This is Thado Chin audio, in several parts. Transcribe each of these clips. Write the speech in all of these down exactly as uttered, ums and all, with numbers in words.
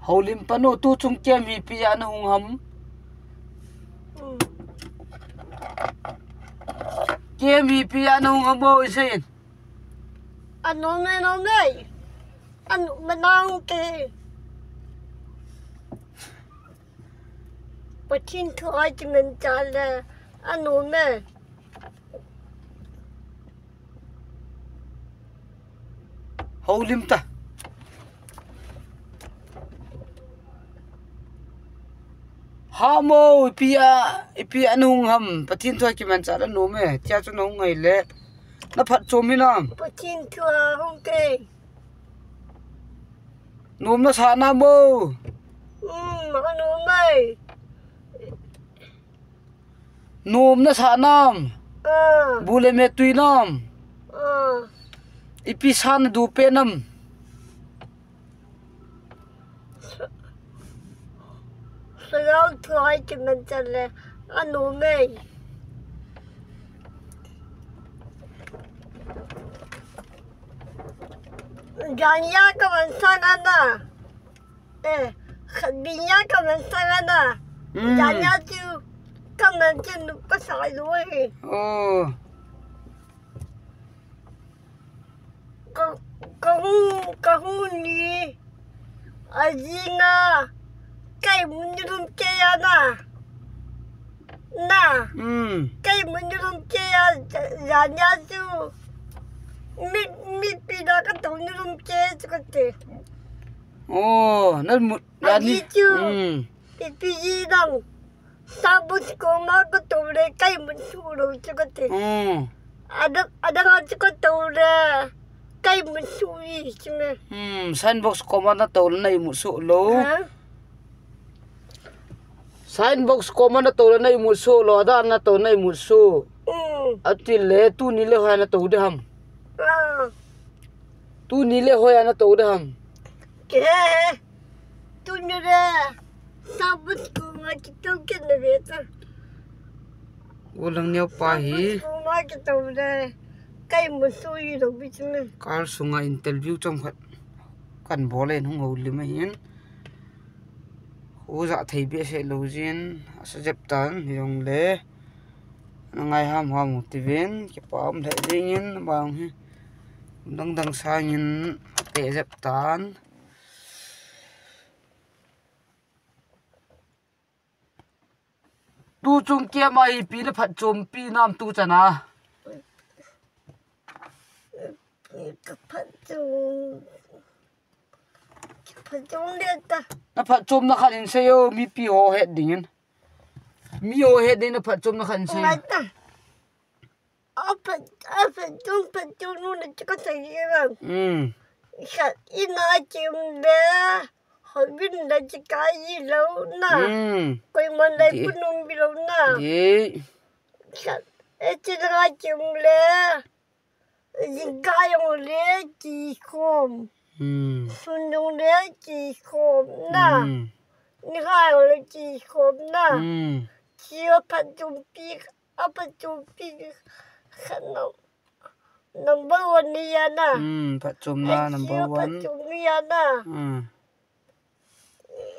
Houlim panu, tu chung kem hi ipi a na hung ham? Kem hi ipi a na hung ham o, isei in. Anom e, nom e. Anom e nang ke. Pathen thu a kimancha le anom e. Houlim ta. Ham o, ipi a, ipi a na hung ham? Pathen thu a kimancha le anom e. Tia chu na hung ngai le. Na phatchom hi nam? Pathen thu a hung ke. Nom na sa nam o? Um, anom e. Nom na sa nam? Ah. Bu le me tui nam? Ah. Ipi sa na du pe nam? Salam thu a kimancha le anom e. Jania ka man sang ana. Eh, khat bin a ka man sang ana. Mm. Jania chu ka man chu nu ka sa lu e. Oh. Ka, ka hung, ka hung ni. A jing a. Ka imu ni lum ke ana. Na. Mm. Ka imu ni lum ke a, ja, jania chu. Mi, mipi na ka tou ni lum ke chu kati. Oh, na mu, ani chu. Mm. Ipi ji dang. Sabut koma ka tou le ka imu su lou chu kati. Mm. Ada, ada nga chu ka tou le ka imu su i chu me. Mm, sign box koma na tou le na imu su lou. Ha? Sign box koma na tou le na imu su lou, ada na tou na imu su. Mm. Ati le tuni le hoi na tou de ham? Ah. Tuni le hoi na tou de ham? Ke. Tuni le. Sabut koma ki tou ke na ve ta. Ulang neo pa hi. Sabut koma ki tou le. Ka imu su i lou bi chu me. Kal sunga interview chom khat. Kan bol in hung houlim ahin. Khu ja thei behseh lou jin, asa jep tan, hijongle. Na ngai ham ham u tivin, kipa um thei dingin, bang hi. Dang dang sangin, te jep tan. Tu chung kem a ipi na phatchompi nam tu chan a? Ka phatchom, ka phatchom le ta. Na phatchomna khat in sei o, mipi ho het dingin. Mi ho het dingin na phatchomna khat in sei. Ngai ta. A phat, a phatchom, phatchom nu na chu ka sei e. Mm. Khat ina chim le. Hobin la chi kai lou na. Mm. Koiman lai, di, punung bi lou na. Di. Sa, e chi la chim le. Jingkah jong le chi khom. Mm. Sun jong le chi khom na. Mm. Ni ha jong le chi khom na. Mm. Chi a phatchompi, a phatchompi khat na. Number one ni ya na. Mm, phatchomna number one. Phatchom ni ya na. Mm.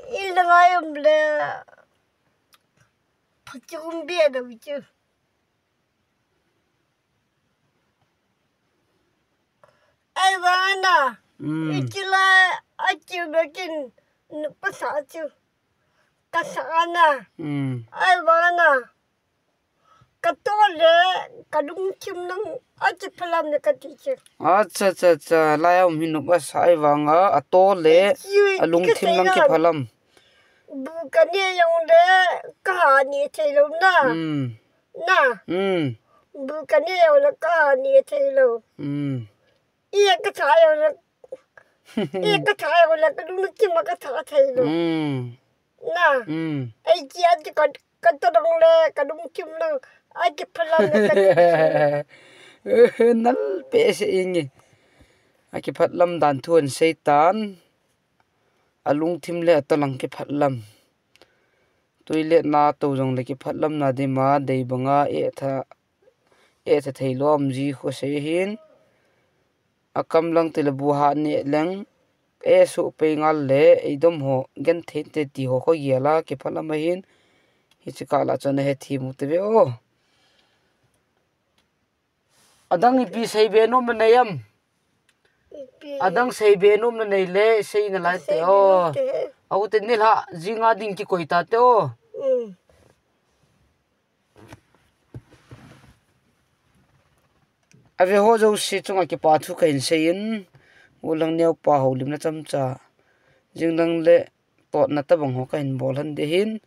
I la ngai um le. Phatchom be da u chu. Ai va na. Mm. I chi la, a chi be kin, nu pa sa chu. Ka sa na. Mm. Ai va na. Ka to le, ka lungthim lang, a chi phalam le ka ti che. Acha, cha, cha, lai a um hi nu pa sa ai vang a, a to le, a lungthim lang kiphalam. Bu ka ne jong le, ka ha ne thei lou na. Mm. Na. Mm. Bu ka ne jong le, ka ha ne thei lou. Mm. I ka tha jong le, i ka tha jong le, ka lungthim a ka tha thei lou. Mm. Na. Mm. Ai chi a chi ka, ka to dong le, ka lungthim lang, a chi phalam le ka ti. Nal pe se inge. A kiphalam dan thu an sei tan. A lungthim le a to lang kiphalam. Toilet na to jong le kiphalam na di ma, dei banga e tha, e tha thei lom ji kho sei hin. A kam lang ti le bu ha ne leng. e su pe ngal le, ei dom ho, gen thei te ti ho kho giala, ke phalam ahin, hichi kala chon he thi mu te ve o. Adang ipi sei be nom na nei am? Adang sei be nom na nei le, sei na lai te o. Au te ni la, jinga ding ki koi ta te o. Ave ho jo si chunga kipa thu ka hin sei in, ulang neo pa ho lim na cham cha. Jing dang le, tot na tabang ho ka hin bol han de hin,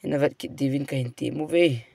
ina vet kit divin ka hin ti mu ve.